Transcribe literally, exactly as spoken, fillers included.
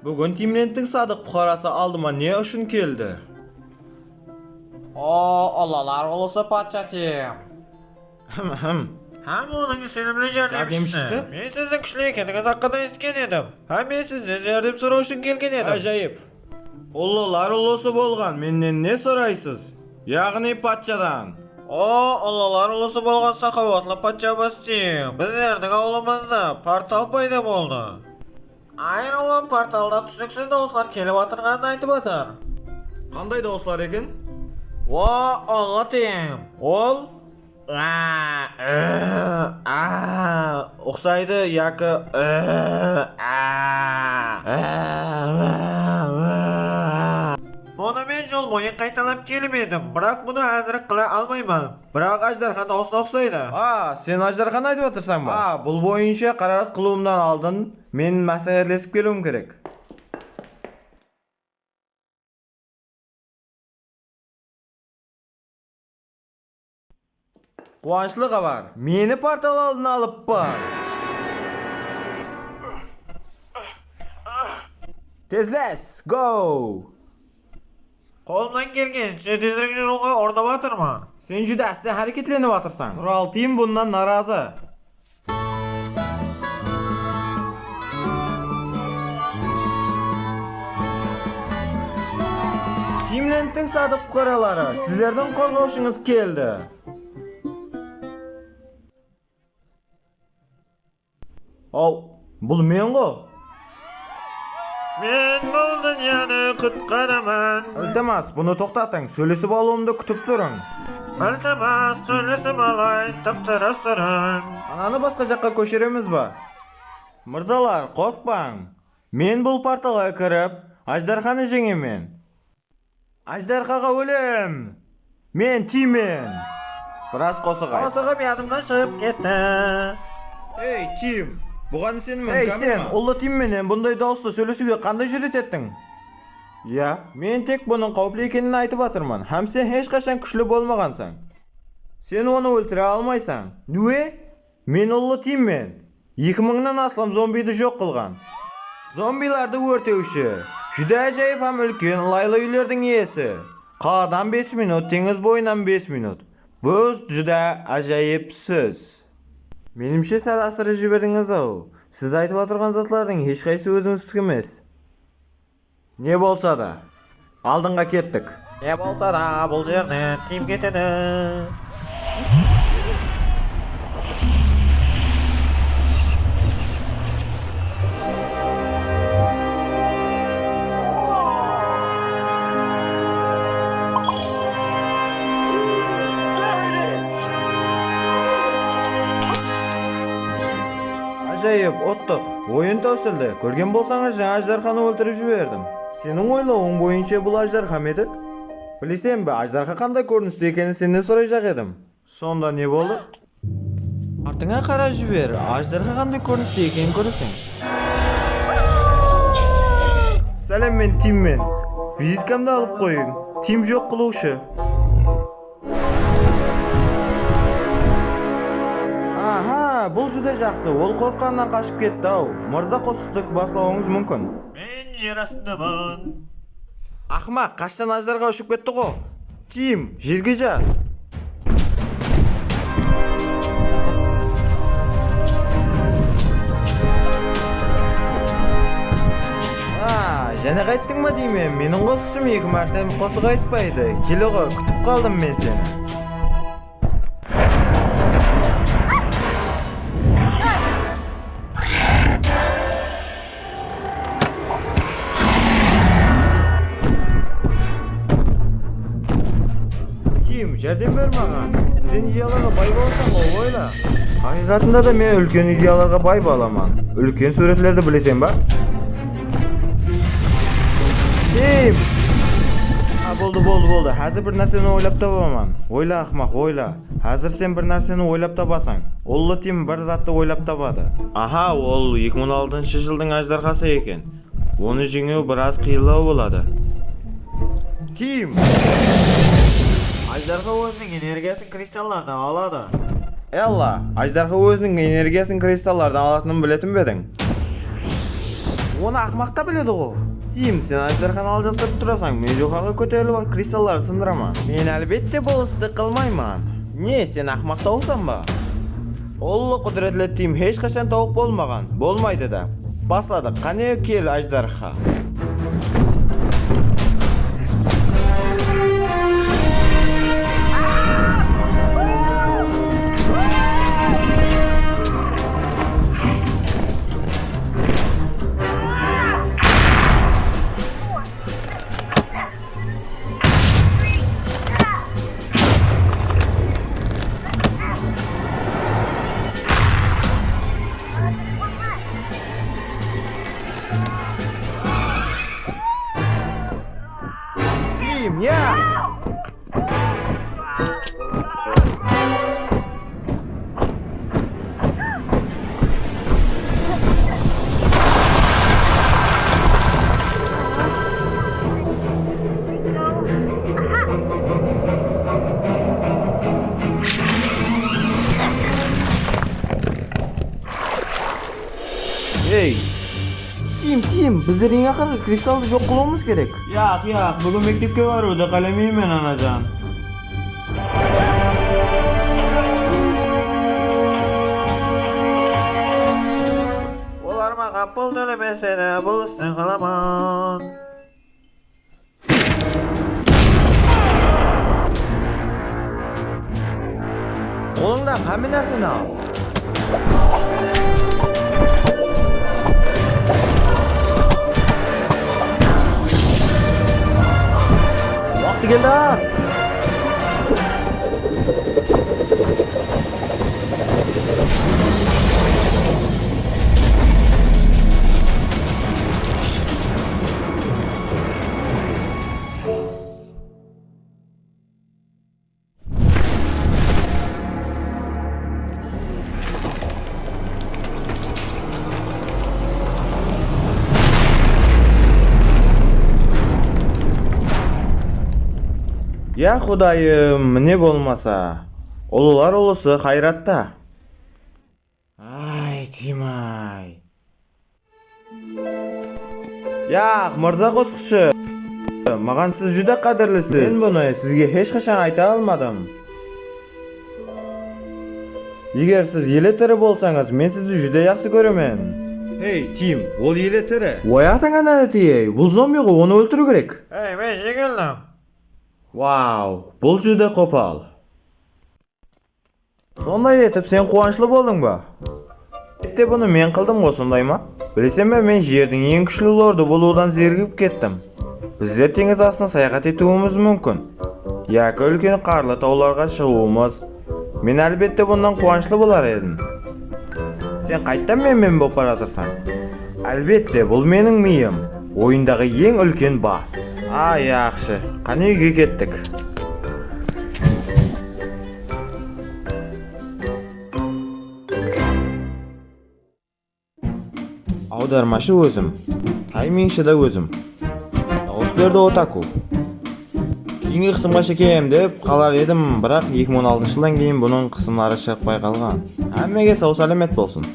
Búgin Timlendtiń sadıq puqarası aldıma ne ushın keldi? O, Ullalar ulusı patsha Tim. Hım, hım. Hám onıń isenimli járdemshisi. Járdemshisi? Men sizdiń kúshli ekenińiz haqqında esitken edim. Hám men sizden járdem soraw ushın kelgen edim. Ájayıp. Ullalar ulusı bolǵan mennen ne soraysız? Yaǵnıy patshadan. O, Ullalar ulusı bolǵan saqawatlı patsha Bastin. Bizlerdiń awılımızda portal payda boldı. Ayırıwlı portalda túsiniksiz dawıslar kelip atırǵanın aytıp atır. Qanday dawıslar eken? O, ullı Tim. Ol a, ı, a, uqsaydı yaki ı, a, ı, ı, ı. Bunı men jol boyı qaytalap kelip edim, biraq bunı házir qıla almayman. Biraq ájdarha dawısına uqsaydı. A, sen ájdarhanı aytıp atırsań ba? A, bul boyınsha qaraat qılıwımnan aldın men másláhetlesip keliwim kerek. Quwanıshlı xabar. Meni portal aldına alıp bar. Tezles, go! Qolımnan kelgeninshe tezirek júriwge urınıp atırman. Sen júdá áste háreketlenip atırsań. Qural Tim bunnan narazı. Timlendtiń sadıq puqaraları, sizlerdiń qorǵawshıńız keldi. Aw, bul men ǵo. Men bul dúnyanı qutqaraman. Iltimas, bunı toqtatıń, sóylesip alıwımdı kútip turıń. Iltimas, sóylesip alayın, tıp-tırıs turıń. Ananı basqa jaqqa kóshiremiz ba? Mırzalar, qorqpań. Men bul portalǵa kirip, ájdarhanı jeńemen. Ájdarhaǵa ólim! Men Timmen! Biraz qosıq ayt. Qosıǵım yadımnan shıǵıp ketti. Ey, Tim! Buǵan isenimiń kámil ma? Ey, sen, ullı Tim menen bunday dawısta sóylesiwge qanday júret ettiń? Ya, men tek bunıń qáwipli ekenin aytıp atırman, hám sen hesh qashan kúshli bolmaǵansań. Sen onı óltire almaysań. Nwe? Men ullı Timmen. Eki mıńnan aslam zombidi joq qılǵan. Zombilardı órtewshi. Júdá ájayıp hám úlken ılaylı úylerdiń iyesi. Qaladan bes minut, teńiz boyınan bes minut. Bul júdá ájayıpsız. Menimshe, sál asıra jiberdińiz-aw. Siz aytıp atırǵan zatlardıń hesh qaysı ózińizdiki emes. Ne bolsa da, aldınǵa kettik. Ne bolsa da, bul jerden Tim ketedi. Ájayıp, uttıq. Oyın táwsildi. Kórgen bolsańız, jańa ájdarhanı óltirip jiberdim. Seniń oylawıń boyınsha bul ájdarha ma edi? Bileseń be, ájdarha qanday kóriniste ekenin sennen sorayjaq edim. Sonda ne boldı? Artıńa qarap jiber, ájdarha qanday kóriniste ekenin kóreseń. Sálem, men Timmen. Vizitkamdı alıp qoyıń. Tim joq qılıwshı. Aha, bul júdá jaqsı. Ol qorqqanınan qashıp ketti-aw. Mırza qosıqtı baslawıńız múmkin. Men jer astındaman. Aqmaq, qashtan ájdarha ushıp ketti ǵo. Tim, jerge jat. A, jáne qayttıń ba deymen, meniń qosıqshım eki márte qosıq aytpaydı. Keleǵo, kútip qaldım men seni. Tim, járdem ber maǵan. Sen ideyalarǵa bay bolasań ǵo, oyla. Haqıyqatında da men úlken ideyalarǵa bay balaman. Úlken súwretlerdi bileseń ba? Tim! A, boldı, boldı, boldı. Házir bir nárseni oylap tabaman. Oyla, aqmaq, oyla. Házir sen bir nárseni oylap tabasań. Ullı Tim bir zattı oylap tabadı. Aha, ol eki mıń on altınshı jıldıń ájdarhası eken. Onı jeńiw biraz qıyınlaw boladı. Tim! Ájdarha óziniń energiyasın kristallardan aladı. Ella, ájdarha óziniń energiyasın kristallardan alatının biletin be ediń? Onı aqmaq ta biledi ǵo. Tim, sen ájdarhanı aljastırıp turasań, men joqarıǵa kóterilip kristallardı sındıraman. Men, álbette, bul isti qılmayman. Ne, sen aqmaq tawılsań ba? Ullı qúdiretli Tim hesh qashan tawıq bolmaǵan, bolmaydı da. Basladıq, qáne kel, ájdarha. Tim, ya! Ey! Tim, Tim, bizler eń aqırǵı kristaldı joq qılıwımız kerek. Yaq, yaq, búgin mektepke barıwdı qálemeymen, anajan. Olar maǵan pul tólemese de, bul isti qılaman. Qolıńdaǵı hámme nárseni al. Waqtı keldi, at! Ya Qudayım, mine bolmasa. Ullılar ulısı hayratta. Ay, Tim-ay. Yaq, mırza qosıqshı. Maǵan siz júdá qádirlisiz. Men bunı sizge hesh qashan ayta almadım. Eger siz ele tiri bolsańız, men sizdi júdá jaqsı kóremen. Hey, Tim, ol ele tiri. Oy, atańa nálet ey, bul zombi ǵo, onı óltiriw kerek. Hey, men jeńildim. Wow, bul júdá qopal. Sonday etip, sen quwanıshlı boldıń ba? Álbette, bunı men qıldım ǵo, sonday ma? Bileseń be, men jerdiń eń kúshli lordı bolıwdan zerigip kettim. Bizler teńiz astına sayaxat etiwimiz múmkin. Yaki úlken qarlı tawlarǵa shıǵıwımız. Men, álbette, bunnan quwanıshlı bolar edim. Sen qayttan menmen bolıp baratırsań? Álbette, bul meniń miyim. Oyındaǵı eń úlken bas. A, yaqshı. Qáne, úyge kettik. Awdarmashı ózim, taymingshı da ózim. Dawıs berdi Otaku. Keyingi qısımǵa shekem dep qalar edim, biraq eki mıń on altınshı jıldan keyin bunıń qısımları shıǵıppay qalǵan. Hámmege saw-sálemet bolsın.